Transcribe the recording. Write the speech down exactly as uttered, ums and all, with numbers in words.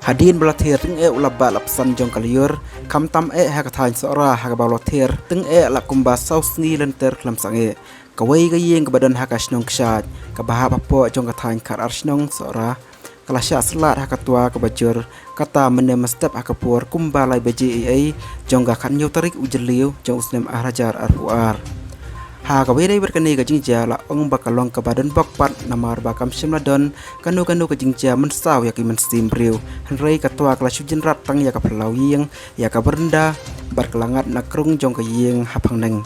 Hadien ba la thier tyngeh u la bah lapsan jong ka lyiur, khamtam eh ha ka thaiñ Sohra ha kaba u la thier tyngeh la kumba saw sngi lynter khlem sangeh. Kawei ka ïing kaba don ha ka shnong Kshaid, kaba hap hapoh jong ka thaiñ Khatar Shnong Sohra, ka la shah slad ha ka twa kaba jur, kata mynne mynstep ha ka por kumba lai baje eiei jong ka khathynñiew tarik u Jylliew jong u snem ar hajar arphew ar. Ha kawei re bad kane ka jingjia la ong ba ka long kaba don bok pat namar ba kam shym la don kano kano ka jingjia mynsaw ïa ki mynsiem briew, hynrei ka twa ka la shu jynrat tang ïa ka phyllaw ïing, ïa ka baranda, bad ka la ngat na krung jong ka ïing ha phangneng.